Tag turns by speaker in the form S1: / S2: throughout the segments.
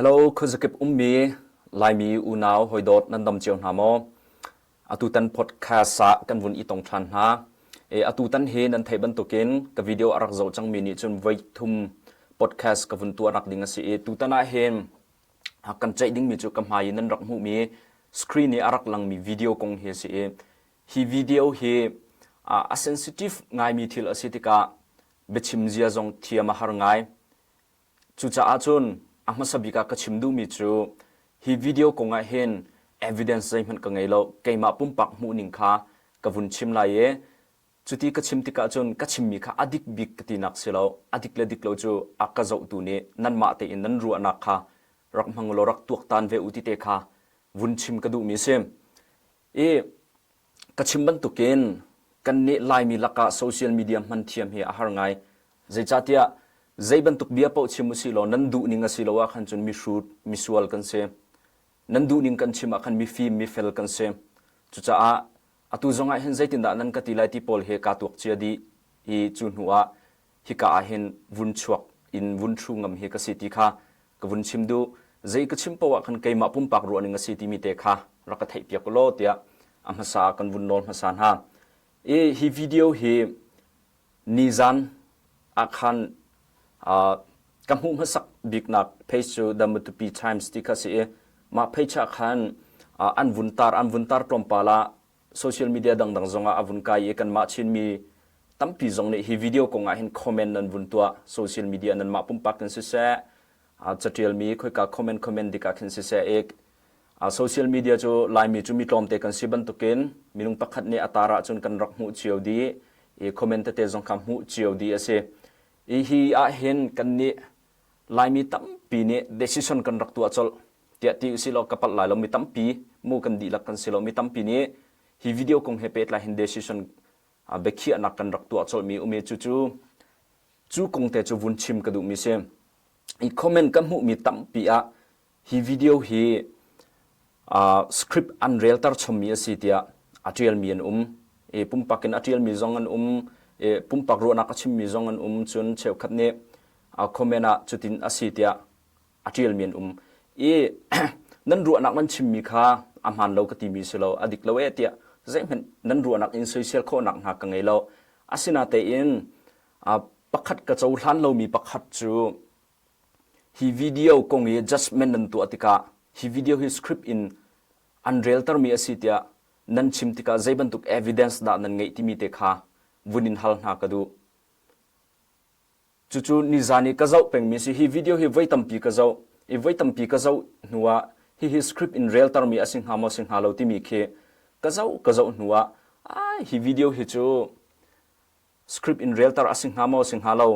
S1: Hello, khuazakip ummi Laimi unau hawidawt nan dam cio hna maw? Atutan podcast ah kan vun i tong ṭhan hna. E, atutan hi nan theih bantukin ka video a rak zoh cangmi nih cun voi thum podcast ka vun tuah nak ding a si i tutan ah hin kan ceih dingmi cu ka hmai in nan rak hmuhmi screen i a rak langmi video kong hi a si i hi video hi a sensitive ngaimi thil a si tikah biachim zia zong thiam a har ngai. Cucaah cun a hmasa bik ah ka chim duhmi cu hi video kong ah hin evidence zeihmanh ka ngei lo. Keimah pumpak hmuhning kha ka vun chim lai i cuti ka chim tikah cun ka chimmi kha a dik bik ka tinak si lo. A dik le dik lo cu a ka zohtu nih nanmah tein nan ruahnak kha rak hmang ulaw rak tuaktan ve u ti te kha vun chim ka duhmi a si. I ka chim bantukin kannih Laimi lakah social media hman thiam hi a har ngai. Zeicahtiah zei bantuk bia paoh chim usih law nan duhning a si lo ah khan cun mihrut, misual kan si. Nan duhning kan chim ah khan mifim, mifel kan si. Cucaah atu zongah hin zeitindah nan ka ti lai ti pawl hi kaa tuak cia dih i cu hnu ah hika ah hin vun chuak in vun ṭhu ngam hi ka si ti kha ka vun chim duh. Zei ka chim paoh ah khan keimah pumpak ruahning a si timi te kha rak ka theihpiak u law tiah a hmasa ah kan vun nawl hmasa hna. I hi video hi Nizan ah khan ka hmuh hmasak biknak page cu The Matupi Times ti kha si i mah page ah khan an vun tar an vun tar tlawmpal ah social media dangdang zongah a vun kai i kanmah Chinmi tampi zong nih hi video kong ah hin comment nan vun tuah social media nanmah pumpak in siseh catialmi khoika comment comment dik ah khin siseh i Social media cu Laimi cu mi tlawmte kan si bantukin minung pakhat nih a tar ahcun kan rak hmuh cio dih i comment tete zong kha hmuh cio dih a si. I hi ahhin kannih Laimi tampi nih decision kan rak tuah colh tiah ti usih law ka palh lai lo mi tampi mu kan dihlak kan si lo mi tampi nih hi video kong he pehtlai hin decision biakhiahnak kan rak tuah colhmi um i cucu cu kong te cu vun chim ka duhmi si. I comment ka hmuhmi tampi ah Hi video hi uh, script an relter chommi a si tiah a ṭialmi an um. I pumpak in a ṭialmi zong an um. I pumpak ruahnak a chimmi zong an um. Cun cheukhat nih uh, comment ah cutin a si tiah a ṭialmi an um. I nan ruahnak nan chimmi kha a hmaan lo ka timi si lo, a dik lo eh tiah zeihmanh nan ruahnak in soisel khawhnak hna ka ngei lo. Asinatein uh, pakhat ka cohlan lomi pakhat cu Hi video kong i judgment nan tuah tikah hi video hi script in an reltermi a si tiah nan chim tikah zei bantuk evidence dah nan ngeih timi te kha vun in hal hna ka duh. Cucu nizan i ka zoh pengmi si. Hi video hi voi tampi ka zoh i voi tampi ka zoh hnuah hihi script in reltermi a si hnga maw si hnga lo timi khi ka zoh ka zoh hnuah ai hi video hi cu script in relter a si hnga maw si hnga lo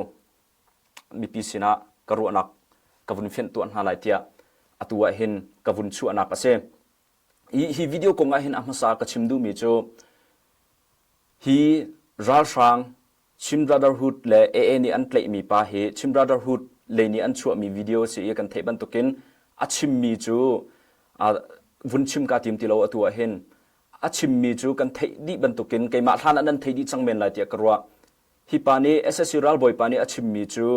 S1: mipi sinah ka ruahnak ka vun fianh tuah hna lai tiah atu ah hin ka vun chuahnak a si. Hi, hi video kong ah hin a hmasa ka chim duhmi cu hi ralhrang Chin Brotherhood le AA nih an tlaihmi pa hi Chin Brotherhood lei nih an chuahmi video a si i kan theih bantukin a chimmi cu vun chim ka tim ti lo atu ah hin a chimmi cu kan theih dih bantukin keimah hlan ah nan thei dih cang men lai tiah ka ruah. Hi pa nih SSC ralbawi pa nih a chimmi cu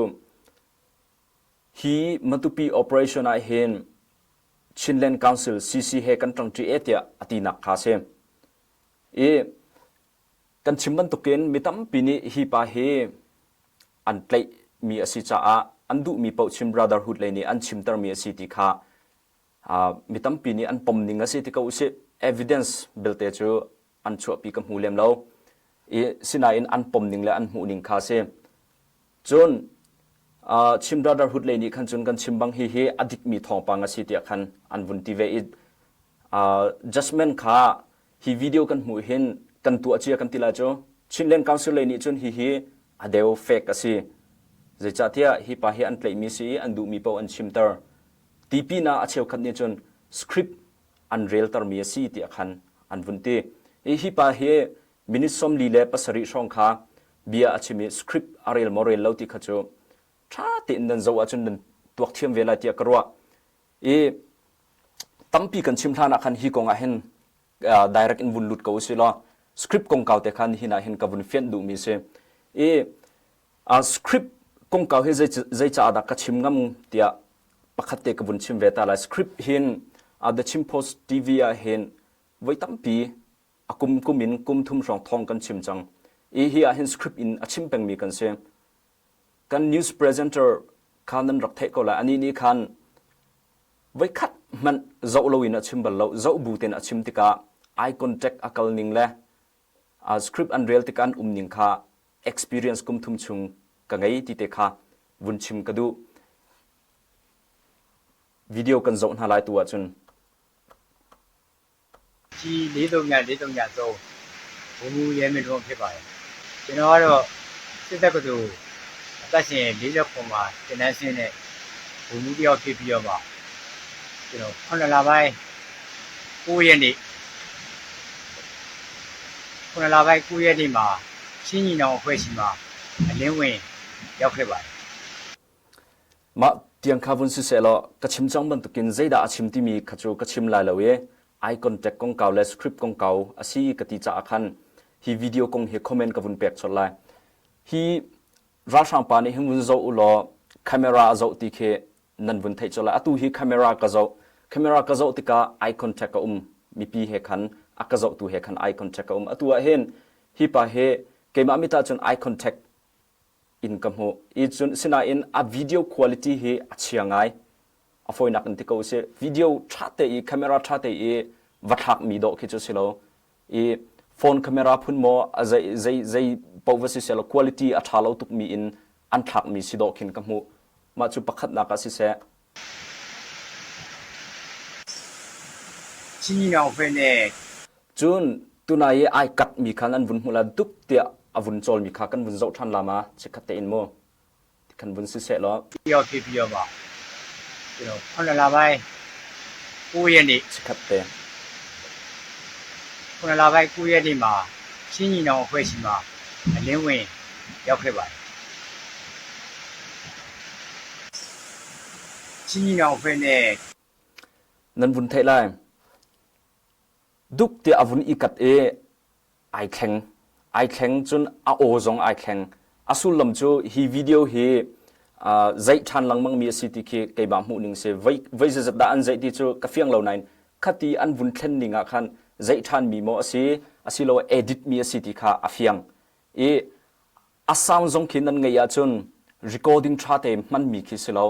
S1: hi Matupi operation ah hin Chinland Council CC he kan ṭangṭi e tiah a tinak kha a si. I kan chim bantukin mi tampi nih hi pa hi an tlaihmi a si caah an duhmi paoh Chin Brotherhood lei nih an chimtermi a si ti kha mi tampi nih an pom ning a si ti ko usih. Evidence belte cu an chuahpi ka hmu lem lo i sinain an pom ning le an hmuh ning kha a si cun Chin Brotherhood lei nih khan cun kan chim bang hi hi a dikmi thawngpang a si tiah khan an vun ti ve i judgment kha hi video kan hmuh hin kan tuah cia kan ti lai cu Chinland Council lei nih cun hi hi a deu fake a si zeicahtiah hi pa hi an tlaihmi si i an duhmi paoh an chimter ti pinah a cheukhat nih cun script an reltermi a si tiah khan an vun ti. Hi hi pa hi minute 47 hrawng kha bia a chim i script a rel maw rel lo ti kha cu ṭha tein nan zoh ahcun nan tuak thiam ve lai tiah ka ruah. I tampi kan chim hlan ah khan hi kong ah hin direct in vun lut ko usih law script kongkau te kha nihin ah hin ka vun fianh duhmi si. I script kongkau hi zei caah dah ka chim ngam tiah. Pakhat te ka vun chim ve ta lai. Script hin uh, The Chin Post TV ah hin voi tampi a kum kum in kum thum hrawng thong kan chim cang. I hi ah hin script in a chim pengmi kan si. Kan news presenter kha nan rak theih ko lai. Ani nih khan voikhat hmanh zoh loin a chim bal lo. Zoh bu tein a chim tikah eye contact a kal ning le uh, script an rel tikah an um ning kha experience kum thum chung ka ngei ti te kha vun chim ka duh. Video kan zoh hna lai tu ahcun.
S2: ဒီ၄3 4 3 3ဘုံမူရဲမင်းတို့ဖြစ်ပါတယ်ကျွန်တော်ကတော့စစ်တပ်ကတူအသက်ရှင်49မှာတင်တန်းဆင်းတဲ့ဘုံမူတယောက်ဖြစ်ပြီးတော့မှကျွန်တော်9လပိုင်း9ရက်နေ့9လပိုင်း9ရက်နေ့မှာချင်းညီနောင်အဖွဲ့ရှိမှာအလင်းဝင်ရောက်ခဲ့ပါတယ်
S1: Mah tiang kha vun siseh law ka chim cang bantukin zeidah a chim timi kha cu ka chim lai lo i eye contact kongkau le script kongkau a si ka ti caah khan hi video kong hi comment ka vun pek chot lai. Hi ralhrang pa nih hin vun zoh u law camera a zoh ti khi nan vun theih colh lai. Atu hi camera ka zoh. Camera ka zoh tikah eye contact a um. Mipi he khan a ka zohtu he khan eye contact a um. Atu ah hin hi pa hi keimah mit ah cun eye contact in ka hmuh. I cun sinain a video quality hi a chia ngai. A fawinak in ti ko usih. Video ṭha te i camera ṭha te i va thlakmi dawh khi cu si lo. I phone camera phun maw a zei zei zei paoh va si seh law quality a ṭha lo tukmi in an thlakmi si dawh khin ka hmuh. Mah cu pakhatnak ah siseh. Cun tunai i ai katmi kha nan vun hmuh la dup tiah a vun cawlmi kha kan vun zoh ṭhan la ma chikkhat tein mu kan vun si seh law. Chikkhat te.
S2: ခုနလပိုင်း9ရက်နေ့မှာချင်းညီနောင်အဖွဲ့ရှိမှာအလင်းဝင်ရောက်ခဲ့ပါတယ်ချင်းညီနောင်အဖွဲ့နဲ့
S1: Nan vun theih lai. Duk tiah a vun i kat i ai thleng. Ai thleng cun a aw zong ai thleng. A sullam cu hi video hi uh, zeih ṭhan lengmang mi a si ti khi keimah hmuh ning si. Voi voi zeizat dah an zeih ti cu ka fiang lo nain khati an vun thlen ning ah khan zeih ṭhan mi maw a si asiloah edit mi a si ti kha a fiang. I a sound zong khi nan ngeih ahcun recording ṭha te hmanmi khi si lo.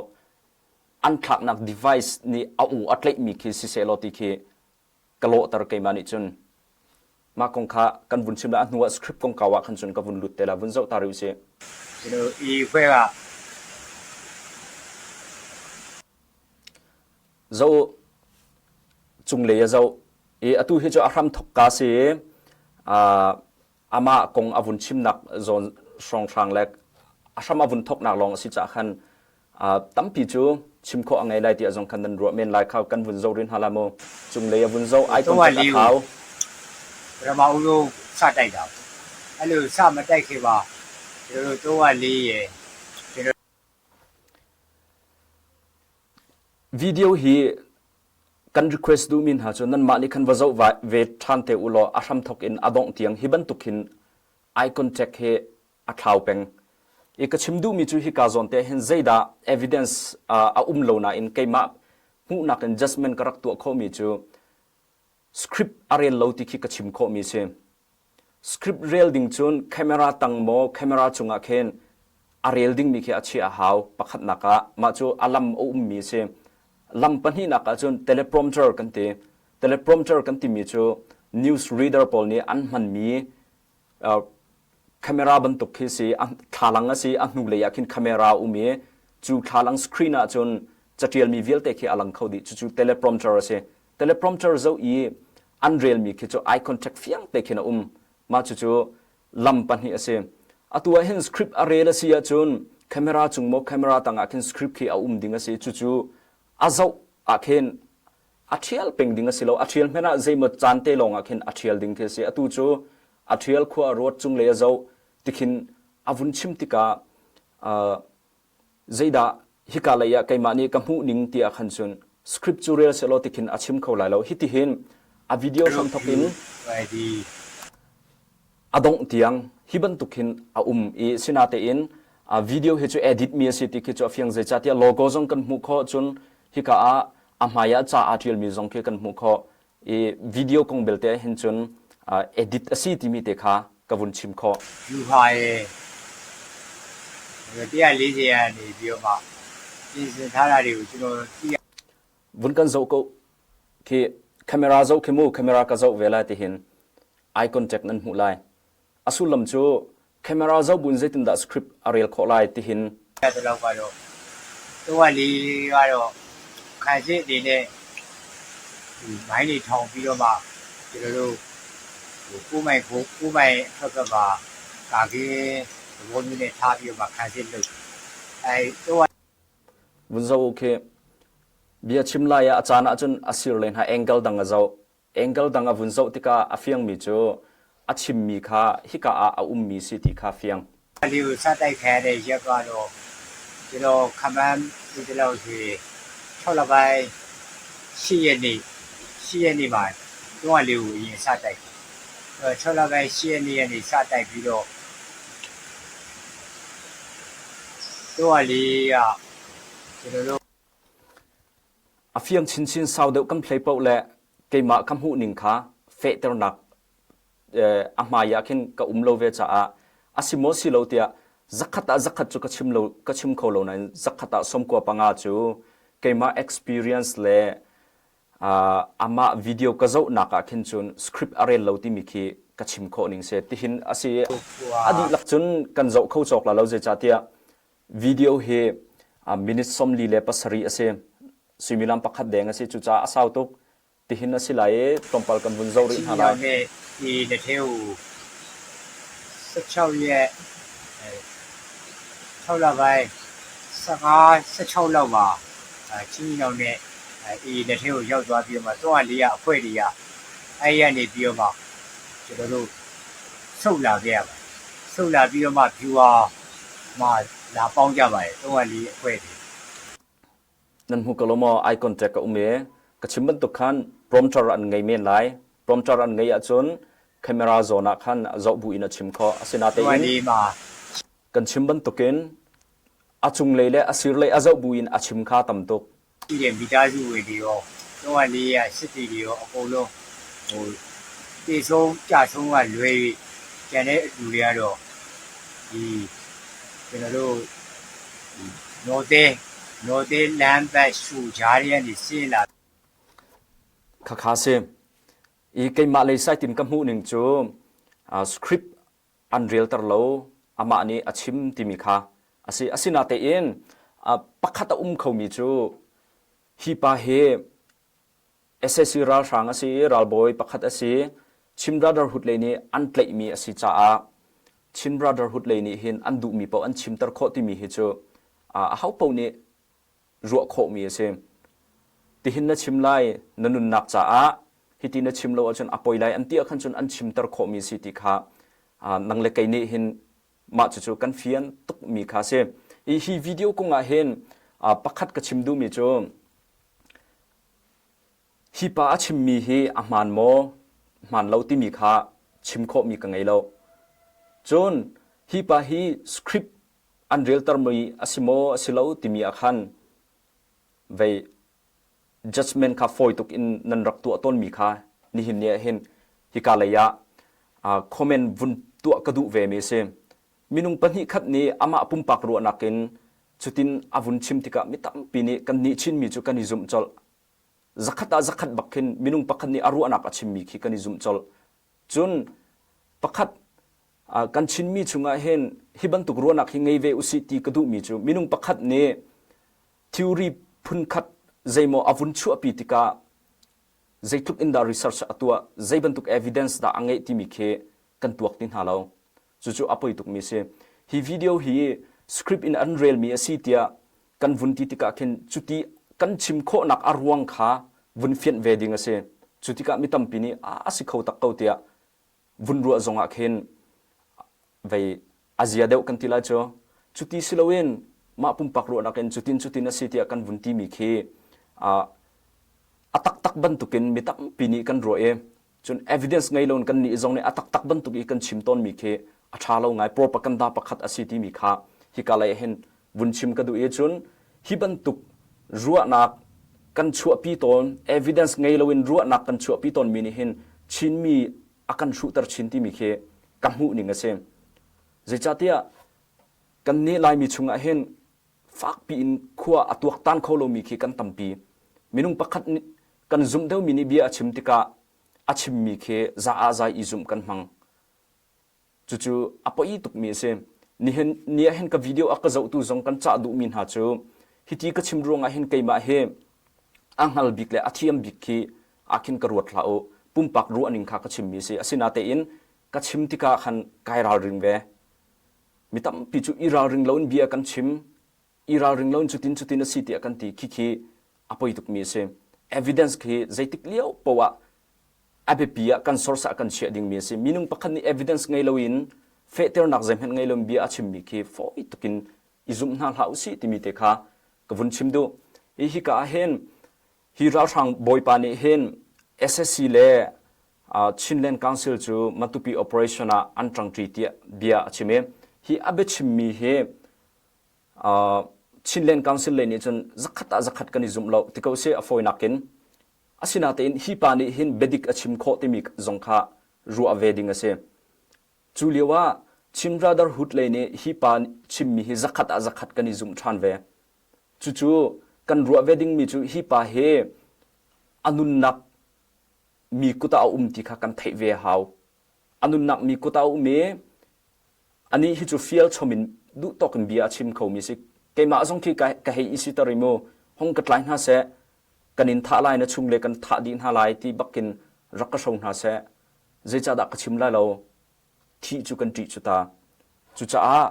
S1: An thlaknak device nih a u a tlaihmi khi si seh law ti khi ka lawhter keimah nih cun. Mah kong kha kan vun chim la a hnu ah script kongkau ah khan cun ka vun lut te la vun zoh ta rih usih.
S2: I huera
S1: Zoh cunglei a zoh i atu hi cu a hram thok ka si i amah kong a vun chimnak zawn hrawnghrang le a hram a vun thoknak lawng a si caah khan tampi cu chim khawh a ngei lai tiah zong khan nan ruah men lai kha kan vun zoh rih hna la mu cunglei a vun zoh ai contact a thau
S2: ပထမဦးဆုံးစတိုက်တာအဲ့လိုစမတိုက်ခင်မှာကျွန်တော်တို့304ရယ်ကျွန်တော်
S1: Video hi kan request duhmi hna cu nanmah nih khan va zoh ve ṭhan te u law a hramthawk in a dongh tiang hi bantuk hin eye contact hi a thlau peng. I ka chim duhmi cu hika zawn te hin zeidah evidence a um lo nain keimah hmuhnak in judgment ka rak tuah khawhmi cu script a rel lo ti khi ka chim khawhmi si. Script rel ding cun camera tang maw camera cungah khin a rel dingmi khi a chiah a hau pakhatnak ah mah cu a lam a ummi a si. Lam pahnihnak ah cun teleprompter kan ti. Teleprompter kan timi cu news reader pawl nih an hmanmi uh, camera bantuk khi si a thlalang a si a hnulei ah khin camera a um i cu thlalang screen ah cun catialmi vialte khi a lang kho dih cucu teleprompter a si teleprompter zoh i an relmi khi cu eye contact fiang te khin a um mah cucu lam pahnih a si atu ah hin script a rel a si ahcun camera cung maw camera tang ah khin script khi a um ding a si cucu a zoh ah khin a ṭhial peng ding a si lo a ṭhial hmanh ah zeimaw caan te lawng ah khin a ṭhial ding khi a si atu cu a ṭhial khua a ruat cung lei a zoh tikhin a vun chim tikah uh, zeidah hika lei ah keimah nih ka hmuh ning ti ah khan cun script cu rel sehlaw tikhin a chim kho lai lo hitihin a video hramthok in a dongh tiang hi bantuk hin a um i sinatein video hi cu edit mi a si ti khi cu a fiang zeicahtiah logo zong kan hmuh khawh cun. Hika ah a hmai ah ca aa ṭialmi zong khi kan hmuh khawh. I video kong belte ah hin cun edit a si timi te kha ka vun chim khawh.
S2: ယူဟာရဲ့140ကနေပြီးတော့မှပြင်ဆင်ထားတာတွေကိုကျွန်တော်ကြည့်ရ
S1: Vun kan zoh ko khi camera zoh khi mu camera ka zoh ve lai ti hin eye contact nan hmuh lai. A sullam cu camera zoh buin zeitindah script a rel khawh lai ti hin
S2: တဲ့လောက်ကတော့304ကတော့ခံစစ်အနေနဲ့ဒီမိုင်းတွေထောင်ပြီးတော့မှကျွန်တော်တို့ဟိုကိုမိုင်ကိုကိုမိုင်အထက်ကမှာကာကင်းသဘောမျိုးနဲ့ထားပြီးတော့မှခံစစ်လုပ်အဲ3
S1: Vun zoh u khi bia chim lai ah a caan ahcun a sir len ha angle dang a zoh. Angle dang a vun zoh tikah a fiangmi cu a chimmi kha hika ah a ummi si ti kha fiang.
S2: လေးကိုစတိုက်ခံရတဲ့ရက်ကတော့ကျွန်တော်ခမန်းဒီတလောက်ဆိုရင်6လပိုင်း10ရက်နေ့10ရက်နေ့မှာ304ကိုအရင်စတိုက်တယ်အဲ6လပိုင်း10ရက်နေ့ရက်နေ့စတိုက်ပြီးတော့304ကကျွန်တော်တို့
S1: A fiang chinchin sau deuh kan play paoh le keimah ka hmuh ning kha fehternak a hmai ah khin ka um lo ve caah a si maw si lo tiah zakhat ah zakhat cu ka chim lo ka chim kho lo nain zakhat ah 95 cu keimah experience le amah video ka zohnak ah khin cun script a rel lo timi khi ka chim khawh ning si tihin a si a dihlak cun kan zoh kho cawk la lo zeicahtiah video hi minute 47 a si suimilam pakhat deng a si cucaah a sau tuk tihin a si lai i tlawmpal kan vun zoh rih hna lai.
S2: နဲ့ဒီလက်ထဲကို16ရက်6လပိုင်း15 16လောက်မှာအဲချင်းကြီးနောင်နဲ့အေးလက်ထဲကိုရောက်သွားပြီးတော့မှ304အဖွဲ့တွေကအဲ့ရနေပြီးတော့မှကျွန်တော်တို့ဆုတ်လာခဲ့ရပါတယ်ဆုတ်လာပြီးတော့မှ viewer မှာလာပေါင်းကြပါတယ်304အဖွဲ့တွေ
S1: Nan hmu ko lo maw eye contact ka um i ka chim bantuk khan prompter an ngei men lai. Prompter an ngei ahcun camera zawn ah khan zoh bu in a chim khawh. Asinatein
S2: မှာ
S1: kan chim bantukin a cunglei le a sirlei a zoh bu in a chim kha tam tuk.
S2: ရှိတဲ့မိသားစုဝင်တွေရော304ရစစ်တီတွေရောအကုန်လုံးဟိုတေဆုံးကြဆုံးကလွဲ၍ကျန်တဲ့လူတွေကတော့ဒီကျွန်တော်တို့နော်တဲနော်တဲလမ်းဘက်ရှူကြားတွေကနေဆင်းလာ
S1: Khakha si. I keimah lei site in ka hmuh ning cu script an relter lo amah nih a chim timi kha a si. Asinatein pakhat a um khomi cu hi pa hi SAC ralhrang a si i ralbawi pakhat a si. Chin Brotherhood lei nih an tlaihmi a si caah Chin Brotherhood lei nih hin an duhmi paoh an chimter khawh timi hi cu aho paoh nih ruah khawhmi a si. Tihin na chim lai na nunnak caah hiti na chim lo ahcun a poi lai an ti ahkhan cun an chimter khawhmi si ti kha nang le kei nih hin mah cucu kan fian tukmi kha a si. Hi video kong ah hin pakhat ka chim duhmi cu hi pa a chimmi hi a hmaan maw hmaan lo timi kha chim khawhmi ka ngei lo. Cun hi pa hi script an reltermi a si maw a si lo timi ah khan vei judgment kha fawi tuk in nan rak tuah tawnmi kha nihin ni ah hin hika lei ah comment vun tuah ka duh ve mi a si. Minung pahnih khat nih amah pumpak ruahnak in cutin a vun chim tikah mi tampi nih kan nih Chinmi cu kan i zumh colh. Zakhat ah zakhat bak khin minung pakhat nih a ruahnak a chimmi khi kan i zumh colh. Cun pakhat kan Chinmi chungah hin hi bantuk ruahnak hi ngei ve usih ti ka duhmi cu minung pakhat nih theory phunkhat zeimaw a vun chuahpi tikah zeitluk in dah research a tuah, zei bantuk evidence dah a ngeih timi khi kan tuak ti hna lo. Cucu a poi tukmi a si. Hi video hi script in an relmi a si tiah kan vun ti tikah khin cuti kan chim khawhnak a ruang kha vun fianh ve ding a si. Cu tikah mi tampi nih a si kho tak ko tiah vun ruah zongah khin vei a zia deuh kan ti lai cu. Cuti si loin mah pumpak ruahnak in cutin cutin a si tiah kan vun timi khi a taktak bantukin mi tampi nih kan ruah i cun evidence ngei loin kan nih zong nih a taktak bantuk i kan chim tawnmi khi a ṭha lo ngai propaganda pakhat a si timi kha hika lei hin vun chim ka duh i cun hi bantuk ruahnak kan chuahpi tawn evidence ngei loin ruahnak kan chuahpi tawnmi nih hin Chinmi a kan hruhter chin timi khi ka hmuh ning a si. Zeicahtiah kannih Laimi chungah hin fakpi in khua a tuaktan kho lomi khi kan tampi. Minung pakhat nih kan zumh deuhmi nih bia a chim tikah a chimmi khi za ah zai i zumh kan hmang. Cucu a poi tukmi a si. Nihin ni ah hin ka video a ka zohtu zong kan cah duhmi hna cu hiti ka chim ruangah hin keimah hi a hngal bik le a thiam bik khi ah khin ka ruat hlah u. Pumpak ruahning kha ka chimmi a si. Asinatein ka chim tikah khan kai ralring ve. Mi tampi cu i ralring loin bia kan chim. I ralring loin cutin cutin a si tiah kan ti. Khikhi a poi tukmi a si. Evidence khi zeitik lio poah ah a biapi ah kan source ah kan chiah dingmi a si. Minung pakhat nih evidence ngei loin fehternak zeihmanh ngei loin bia a chimmi khi fawi tukin i zumh hna hlah usih timi te kha ka vun chim duh. Hi hika ah hin hi ralhrang bawipa nih hin SSC le Chinland Council cu Matupi operation ah an ṭangṭi tiah bia a chim i hi a biachimmi hi Chinland Council lei nih cun zakhat ah zakhat kan i zumh lo ti ko sih a fawinak in Asinatein hi pa nih hin biadik a chim khawh timi zong kha ruah ve ding a si. Cu lio ah Chin Brotherhood lei nih hi pa chimmi hi zakhat ah zakhat kan i zumh ṭhan ve. Cucu kan ruah ve dingmi cu hi pa hi a nunnak mi kut ah a um ti kha kan theih ve a hau. A nunnak mi kut ah a um i Anih hi cu fial chom in duh tawk in bia a chim khomi si. Keimah zong khi ka, ka hei i siter i mu, hong ka tlai hna seh, kan in thah lai na chung le kan thah dih hna lai ti bakin rak ka hro hna seh. Zeicahdah ka chim lai lo? Thih cu kan ṭih cu ta. Cucaah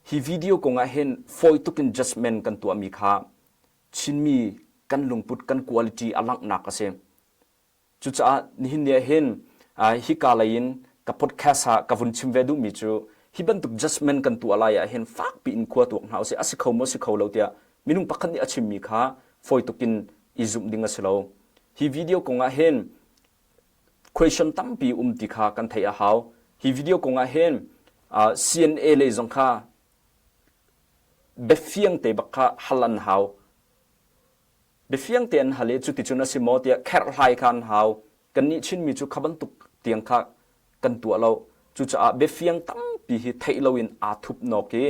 S1: hi video kong ah hin fawi tuk in judgment kan tuahmi kha Chinmi kan lungput kan quality a langhnak a si. Cucaah nihin ni ah hin hika lei in ka podcast ah ka vun chim ve duhmi cu hi bantuk judgment kan tuah lai ah hin fakpi in khua tuak hna usih a si kho maw si kho lo tiah minung pakhat nih a chimmi kha fawi tuk in i zumh ding a si lo. Hi video kong ah hin question tampi um ti kha kan theih a hau. Hi video kong ah hin CNA lei zong kha biafiang te bak kha hal an hau. Biafiang te an hal i cuticun a si maw tiah kherhhlai kha an hau. Kannih Chinmi cu kha bantuk tiang kha kan tuah lo. Cucaah biafiang tampi hi theih loin aa thup nawk i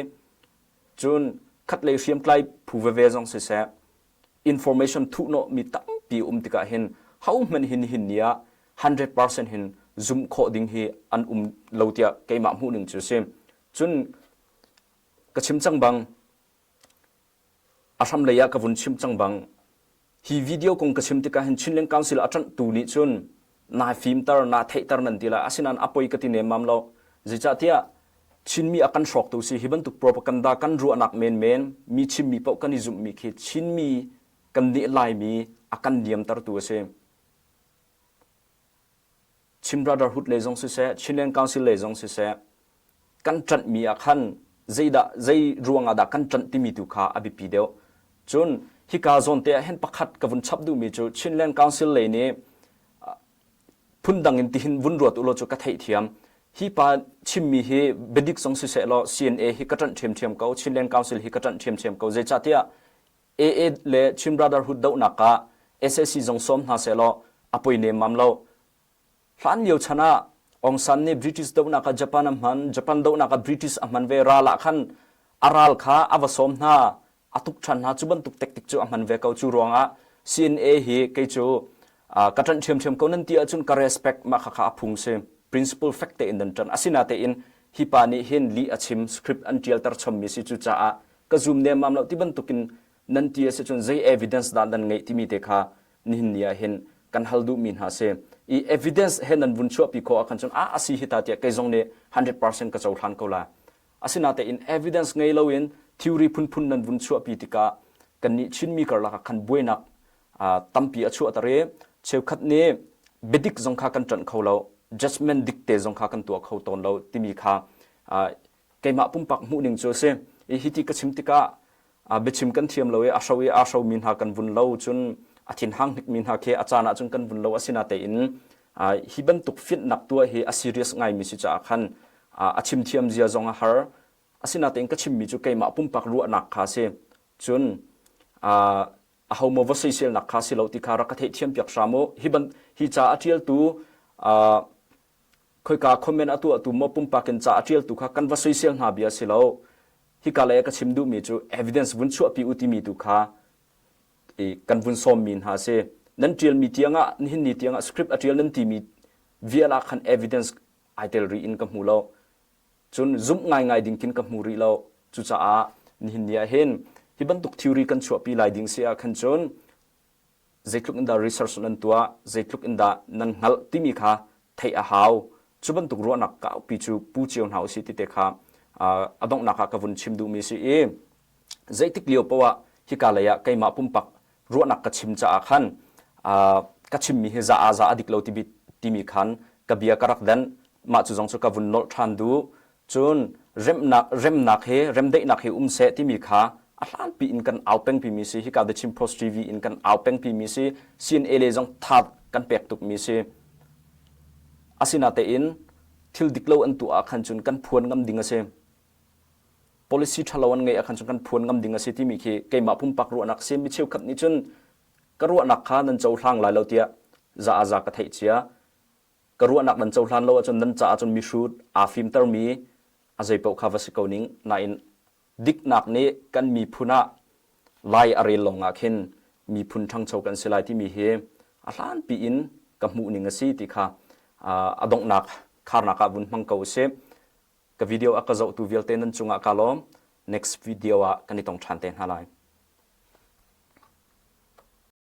S1: cun khatlei hriamtlai phu veve zong siseh information thuhnawhmi tampi um tikah hin hohmanh hin hin ni ah 100% hin zumh khawh ding hi an um lo tiah keimah hmuh ning cu a si. Cun ka chim cang bang A hramlei ah ka vun chim cang bang, hi video kong ka chim tikah hin Chinland Council a ṭanhtu nih cun naa fimter, naa theihter nan ti lai. Asinain a poi ka ti nemmam lo. Zeicahtiah Chinmi a kan hrawktu si hi bantuk propaganda kan ruahnak menmen, mi chimmi paoh kan i zumhmi khi Chinmi kan nih Laimi a kan niamtertu a si. Chin Brotherhood lei zong siseh, Chinland Council lei zong siseh, kan ṭanhmi ah khan zeidah zei ruangah dah kan ṭanh timi tu kha a biapi deuh. Cun hika zawn te ah hin pakhat ka vun chap duhmi cu Chinland Council lei nih phundang in tihin vun ruat ulaw cu ka theihthiam. Hi pa chimmi hi biadik zong siseh law CNA hi ka ṭanh ṭhiamṭhiam ko, Chinland Council hi ka ṭanh ṭhiamṭhiam ko. Zeicahtiah AA le Chin Brotherhood dohnak ah SAC zong sawm hna sehlaw a poi nemmam lo. Hlan lio chan ah Aung San nih British dohnak ah Japan a hman, Japan dohnak ah British a hman ve. Ral ah khan a ral kha a va sawm hna, a tuk ṭhan hna. Cu bantuk tactic cu a hman ve ko. Cu ruangah CNA hi kei cu ka ṭanh ṭhiamṭhiam ko nan ti ahcun ka respect mah khakha a phung si. Principle fek tein nan ṭanh. Asinatein hi pa nih hin lih a chim, script an ṭialter chommi si. Cucaah ka zum nemmam lo ti bantukin nan ti a si cun zei evidence dah nan ngeih timi te kha nihin ni ah hin kan hal duhmi hna si i evidence he nan vun chuahpi khawh ahkhan cun a asi hi ta tiah kei zong nih 100% ka cohlan ko la asinatein evidence ngei loin theory phunphun nan vun chuahpi tikah kannih Chinmi karlak ah khan buainak tampi a chuahter i cheukhat nih biadik zong kha kan ṭanh kho lo judgment dik te zong kha kan tuah kho tawn lo timi kha keimah pumpak hmuhning cu a si. I hiti ka chim tikah biachim kan thiam lo i a hro i aa hromi hna kan vun lo cun a thinhang hnikmi hna khi a caan ahcun kan vun lo asinatein hi bantuk finhnak tuah hi a serious ngaimi si caah khan a chim thiam zia zong a har. Asinatein ka chimmi cu keimah pumpak ruahnak kha a si. Cun. Aho maw va soiselnak kha si lo ti kha rak ka theihthiam piak hram u. Hi ban hi ca a ṭialtu khoika comment a tuahtu maw pumpak in ca a ṭialtu kha kan va soisel hna bia si lo. Hika lei ah ka chim duhmi cu evidence vun chuahpi u timi tu kha i kan vun sawmmi hna si. Nan ṭialmi tiangah nihin ni tiangah script a ṭial nan timi vial ah khan evidence ai tel rih in ka hmu lo. Cun zumh ngaingai ding khin ka hmu rih lo. Cucaah nihin ni ah hin hi bantuk theory kan chuahpi lai ding si ah khan cun zeitluk in dah research nan tuah, zeitluk in dah nan hngalh timi kha theih a hau. Cu bantuk ruahnak kaupi cu pu cio hna usih ti te kha a donghnak ah ka vun chim duhmi si i zeitik lio poah ah hika lei ah keimah pumpak ruahnak ka chim caah khan ka chimmi hi za ah za a dik lo timi khan ka bia ka rak den. Mah cu zong cu ka vun nolh ṭhan duh. Cun remnak remnak he remdaihnak he um seh timi kha a hlanpi in kan au pengpi mi si. Hika The Chin Post TV in kan au pengpi mi si. CNA le zong tha kan pek tuk mi si. Asinatein thil dik lo an tuah ah khan cun kan phuan ngam ding a si. Policy ṭhalo an ngeih ah khan cun kan phuan ngam ding a si timi khi keimah pumpak ruahnak si. Mi cheukhat nih cun ka ruahnak kha nan cohlang lai lo tiah za a za ka theih cia. Ka ruahnak nan cohlan lo ahcun nan caah cun mihrut aa fimtermi a zeipaoh kha va si ko ning. Nain diknak nih kan miphun ah lai a rel lawng ah khin miphun ṭhangcho kan si lai timi hi a hlanpi in ka hmuh ning a si ti kha a donghnak kharnak ah vun hmang ko usih. Ka video a ka zohtu vialte nan cungah ka lawm. Next video ah kan i tong ṭhan te hna lai.